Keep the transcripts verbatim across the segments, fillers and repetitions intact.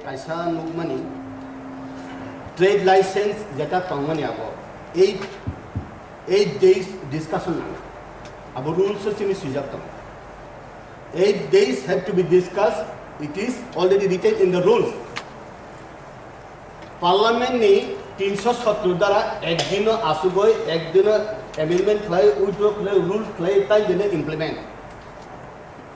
Kaisa nukmani trade license jeta tongmani abo eight, eight days discussion nango. Abo rules o chini swijak tongo. Eight days have to be discussed. It is already written in the rules. Parliament ni tinsho sottor dara ek dino asugoi, ek dino amendment khlai, withdraw khlai, rule khlai, tai dino implement.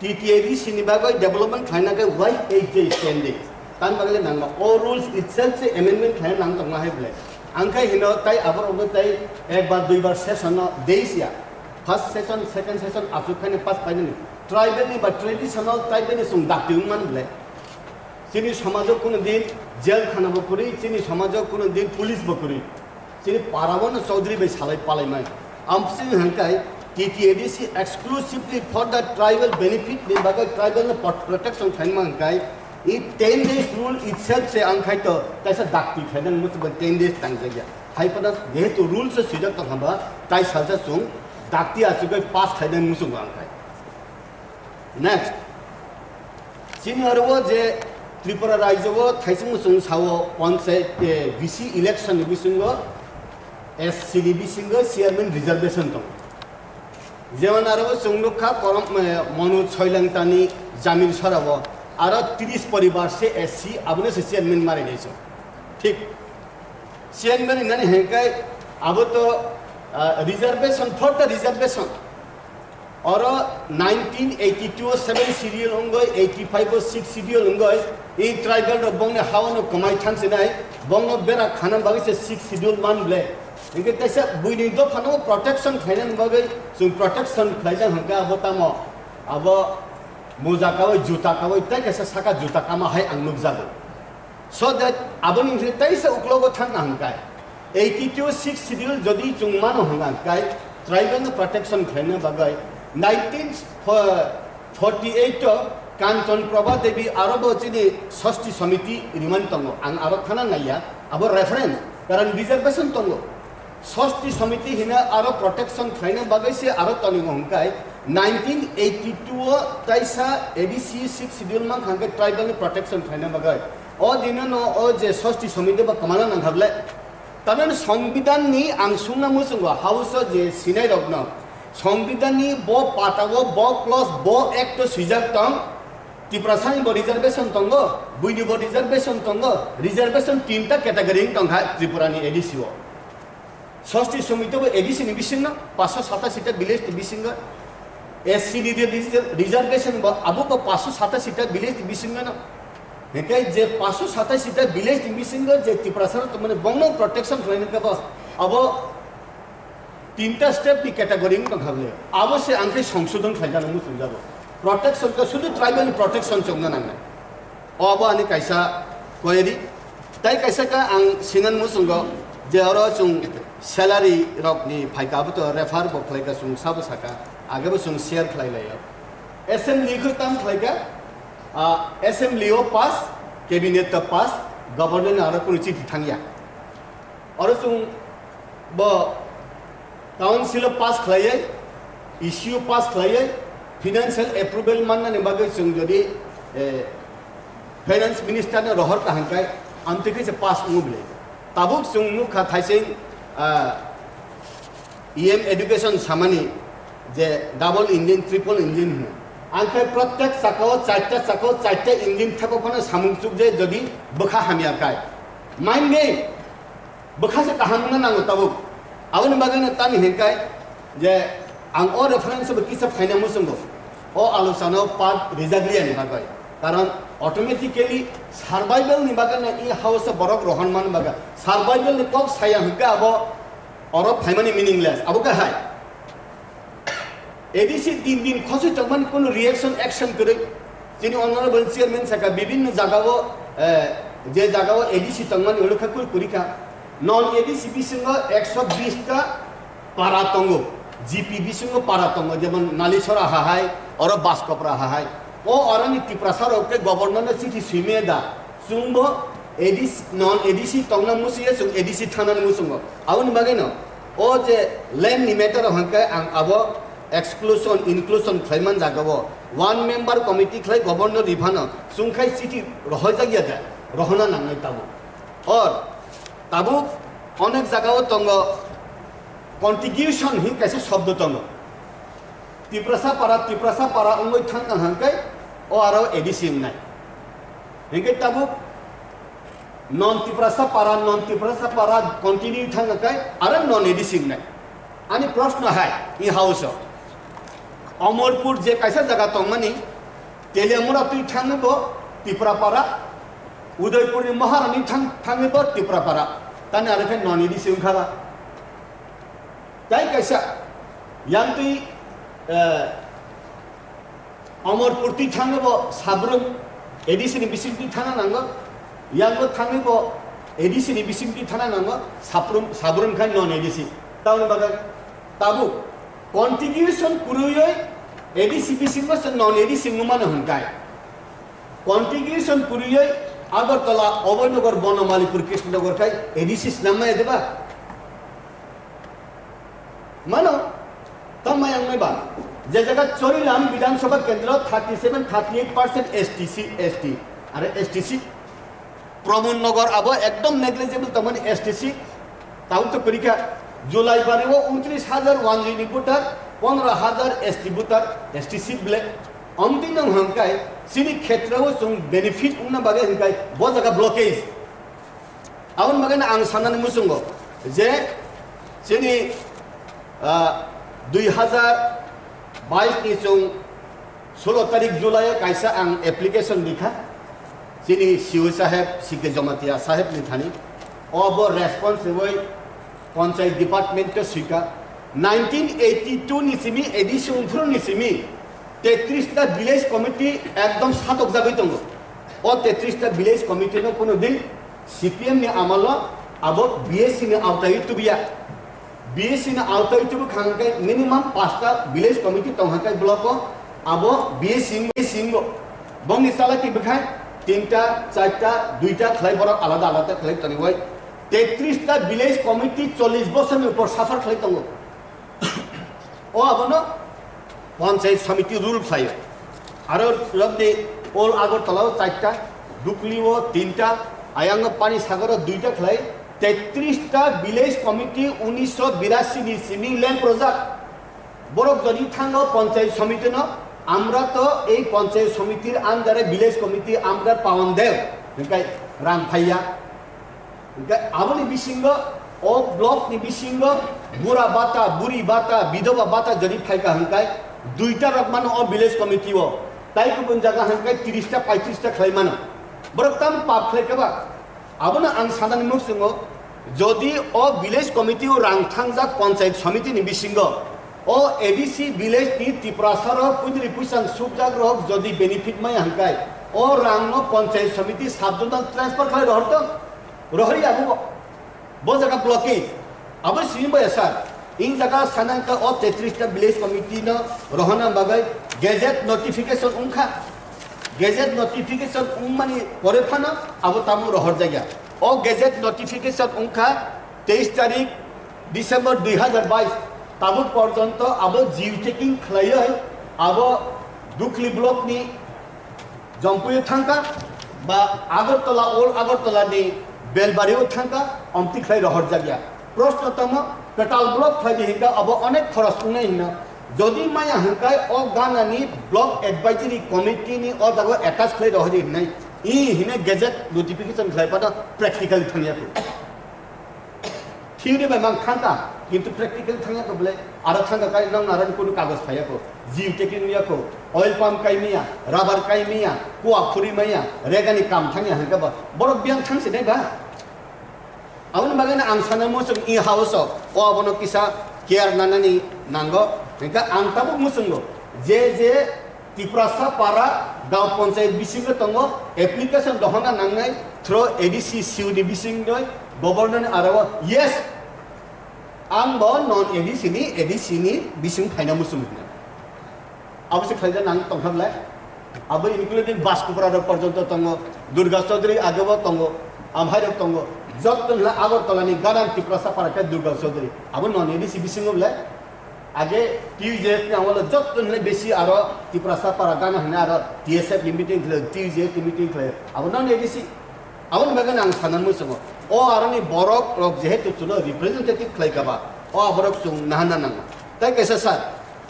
T T A D C ni bagwi development khlaina khe why eight days, ten days? Tan bagwi le nangma. O rules itself se amendment khlaina nang tongma hai bwle. Ang khai hino tai aborok bo tai ek bar dui bar session no days ya. First session, second session asuk khai pass painani. Tribal ni ba traditional tribal ni sung dakti wng man bwle. Chini somajo kuno din jail khana bo kwrwi, chini somajo kuno din police bo kwrwi. Chini para bono Chaudhary bai salai palai mai. Amsing hangkai T T A D C exclusively for the tribal benefit ni bagwi tribal no pot-, protection khlaima hangkai i ten days rule itself se ang khai to kaisa dakti khainani muchung bai ten days tang jagya. Hai phano jehetu rules o swijak tong hamba tai salsa chung dakti asugwi pass khainani muchung ang khai. Next, chini aro o je Tripura rajyo o thaising muchung sao panchayat, eh, V C election ni bisingo S C ni bisingo chairman reservation tongo. Jemon aro o chwng nukha korom, eh, Manu Soilangtani Jamil Sora o aro tris poribar se S C abono se chairman mari naisong. Thik chairman hinani hengkai abo to, ah, reservation for the reservation. Oro nineteen eighty-two o seven schedule wngoi, eighty-five o six schedule wngoi, i tribal rok bongni hao no kwmai thang sinai, bongno bera khana bagwi se six schedule man ble. Hingke kaisa buini dopha no protection khlaina bagwi chwng protection khlaijak hwnkhe abo tamo, abo moja kawi, juta kawi, tei kaisa saka juta kama hai ang nukjago. So that aboni wngkhe teisa uklogo thangna hwnkai. Eighty-two six schedule jodi chwng mano hwnka hwnkai, tribal no protection khlaina bagwi nineteen forty-eight o Kanchan Prabha Devi aro bo chini Sosti Samiti rimani tongo. Ang aro khana naiya, abo reference, karon reservation tongo. Sosti Samiti hino aro protection khlaina bagwi se aro tonwi hwnkai nineteen eighty-two o taisa A D C six schedule mankha hwnkhe tribal ni protection khlaina bagwi. O dino no o je Sosti Samiti bo kwmana nangkha ble. Tamani Songbidan ni ang sungna muchungo House o je sinai rok no Songbidan ni bo pata o bo clause bo act o swijak tong Tiprasa ni bo reservation tongo, buini bo reservation tongo, reservation tinta category wng tongkha Tripura ni A D C o. Sosti Samiti bo A D C ni bisingo paanch sho satashi ta village ni bisingo S C ni reservation bo abo bo paanch sho satashi ta village ni bisingo no. Hingke je paanch sho satashi ta village ni bisingo je Tiprasa rok tongmani bongno protection khlaina khe bo abo tinta step ni category wng tongkha bole. Abo se ang khe songsodon khlaijano muchungjago. Protection khe sudu tribal ni protection chongna nangnai. O abo ani kaisa query. Tai kaisa khe ang sinan muchungo je oro chwng salary rok ni phaika abo to refer bo khlaika chwng sabo saka. Age bo chwng share khlai laio. Assembly khe tam khlaika, ah, assembly o pass, cabinet to pass, governor ni aro kunu chithi thangya. Oro chwng bo council o pass khlaiwi, E C o pass khlaiwi, financial approval mannani bagwi chwng jodi, eh, finance minister no rohor kaham khai, amtwi khe se pass wngo bwle. Tabuk chwng nukha thaising, ah, E M education samani je double engine, triple engine hino. Ang khai prottek chakao, charta chakao, charta engine thebo phano samung chukje jodi bwkha hamya khai. Mind game. Bwkha se kaham wngna nango tabuk. Aboni bagwino tamni hinkai je ang o reference bo kisa phaina muchungo. O alochana o part rijakliya ni bagwi. Karon automatically survival ni bagwino i house o borok rohon man bagwi. Survival ni kok saya hwnkhe abo oro phaimani meaningless. Abo khe hai. A D C din din khosoi tongmani kono reaction action kwrwi. Chini honorable chairman saka bibinno jagao, eh, je jagao A D C tongmani olo kha kuri kuri kha. Non A D C bisingo ekso bis ta para tongo, G P bisingo para tongo, jemon Nalisora hahai, oro Baskopra hahai. O oroni Tiprasa rok khe governor no chithi swime da, chwngbo A D C, non A D C tongna musuya chwng A D C thanani muchungo. Aboni bagwino o je land ni matter o hwnkhe ang abo exclusion, inclusion khlaiman jagao one member committee khlai governor riphano chwngkhai chithi rohorjakya da. rohorna nangnai tabuk. Or tabuk onek jagao tongo, contiguation hin kaisa shobdo tongo. Tiprasa para, Tiprasa para wngwi thangkha hwnkhe o aro A D C wngnai. Hinkhe tabuk non Tiprasa para, non Tiprasa para continue thangkha khe aro non A D C wngnai. Ani proshno hai, i house o Omorpur je kaisa jaga tongmani, Teliamura twi thangwi bo Tipra para, Udaipurni Maharani thang-, thangwi bo Tipra para. Tani aro khe non A D C wngkha ba. Tai kaisa yang twi, eh, Omorpur twi thangwi bo Sabrum A D C ni bising twi thana nango, yang bo thangwi bo A D C ni bising twi thana nango, Sabrum, Sabrum khai non A D C. Tamoni bagwi tabuk continuation kwrwiwi A D C bisingo se non A D C wngmano hwnkhai. Continuation kwrwiwi Agartala, Abhainagar, Bonomalipur, Krishnanagar khai A D C snam maya de ba? Mano, tamo yang meba. Je jaga Chorilam Bidhan Sabha Kendra thirty seven, thirty eight percent S T C, S T, are S T C. Pramod Nagar abo ekdom negligible tongmani S T C. Tau to korika July bari o untris hajar wanjui ni voter, pondro hajar S T voter, S T C ble. Omtwi nang hangkai, chini khetra o chwng benefit wngna bagwi hangkai, bo jaga blockage. Aboni bagwi ang sanani muchungo je chini, ah, dui hajar bais ni chwng sulo tarik July o kaisa ang application rikha chini C O saheb, C K Jamatia saheb ni thani. O bo response rwui Panchayat department o swika. Nineteen eighty two ni simi A D C wngphuru ni simi tetris ta village committee ekdom satok jagwi tongo. O tetris ta village committee no kuno din C P M ni amalo abo B S C ni awtai tubiya. B S C ni awtai tubu khangkai minimum pasta village committee tong hangkai block o, abo B S C ni singo. Bongni chalaki bwkhai tinta, charta, duita khlai borok alada alada khlai toniwai. Tetris ta village committee chollish bosor ni upor suffer khlai tongo. O abono Panchayat Samiti rule khlaio. Aro rokni Old Agartala o charta, Dukli o tinta, ayang o Panisagar o duita khlai, tetris ta village committee unisho birasi ni simi leng projak. Borok jodi thango Panchayat Samiti no, আমরা তো এই পঞ্চায়েত সমিতির আন্ডারে village committee আমরা পাওন দেও, hingkai rang phaiya. Hingke aboni bisingo, o block ni bisingo bura bata, buri bata, bidoba bata jodi phaika hingkai duita rok mano o village committee o. Tai kubun jaga hingkai tris ta, paitris ta khlai mano. Borok tamo pap khlai kha ba? Abono ang sanani muchungo, jodi o village committee o rang thangjak panchayat samiti ni bisingo, o A D C village ni Tiprasa rok, pudri puisang sukjak rok jodi benefit maya hingkai, o rang no panchayat samiti sub zonal transfer khlai rohor tong. Rohori abo bo jaga blockage. Abo simi bo ya sir. In jaga sanang ka o tetris ta village committee no rohona bagai gazette notification ungkha. Gazette notification ungmani pore phano abo tamu rohor jagya. O gazette notification ungkha teis tarik December dui hajar bais. Tabu porjonto abo geo tagging khlaioi abo Dukli block ni Jompuio thangkha ba Agartala, Old Agartala ni Belbario thangkha, omtwi khlai rohorjakya. Proshno tamo, kwtal block khlai di hinka abo onek khoros wngnai hinna. Jodi maya hinkai o ganani block advisory committee ni o jago attach khlai rohori hinnai. I hine gazette notification khlai pano practical thangya kho. Theory bai mang thangka, kintu practical thangya ko bole, aro thangka kai nang naran kunu kagos phaya ko, geo tagging ya ko, oil palm kai miya, rubber kai miya, kua phuri maya, regani kam thangya hangka ba, borok biyang thang se dai ba. Aboni bagwi no ang sana mo chung i house o, o abono kisa care nanani nango, hingka ang tabuk muchungo, je je Tiprasa para gaon panchayat bisingo tongo, application dohona nangnai through A D C C U ni bisingoi governor ni aro, yes, ang bo non A D C ni, A D C ni bising phaina muchung hwnwi. Abo se khlaida nang tongkha belai. Abo including Baskopara rok porjonto tongo, Durga Chaudhary agebo tongo, amhai rok tongo, jotto hwnla Agartala ni gadang Tiprasa para khe Durga Chaudhary. Abo non A D C bisingo belai. Age T U J F ni amolo jotto hinle besi aro Tiprasa para gana hinle aro T S F ni meeting khlai, T U J F ni meeting khlai. Abo non A D C. Aboni bagwi ang sana muchungo. O aroni borok rok jehetu chuno representative khlai kaba, o aborok chung nahana nango. Tai kaisa sir,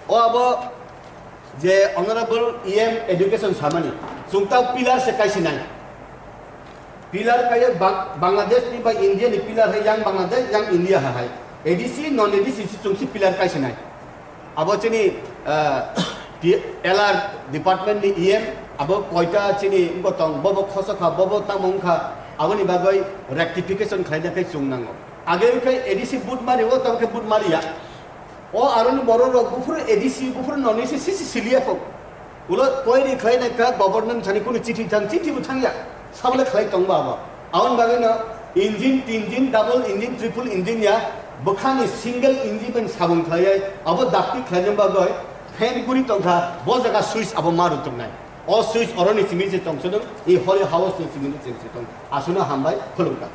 o abo je Honorable E M Education samani, chung ta pillar se kaisinai. Pillar kaiye Bang-, Bangladesh ni ba India ni pillar hai yang Bangladesh, yang India ha hai. A D C, non A D C si chung si pillar kaisinai. Abo chini, ah, P-, L R department ni E M, abo koita chini wngkha tong, bobo khosok kha, bobo tamo wngkha, aboni bagwi rectification khlaina khe chung nango. Age wngkha A D C vote mari, o tamo khe vote mari ya. O aroni borok rok buphuru A D C, buphuru non A D C, sisi siliya kho. Ulo poiri khlaina kha government thani kunu chithi thang, chithi bo thangya. Sabole khlai tongba abo. Aboni bagwi no engine, tin engine, double engine, triple engine ya, bwkhani single engine bai sabung khlaiya, abo dakti khlaina bagwi fan guri tongkha, bo jaga switch abo maru tongnai. O switch oroni simi se tongsono, i holi house ni simi se tong. Aswkno hambai, khulumkha.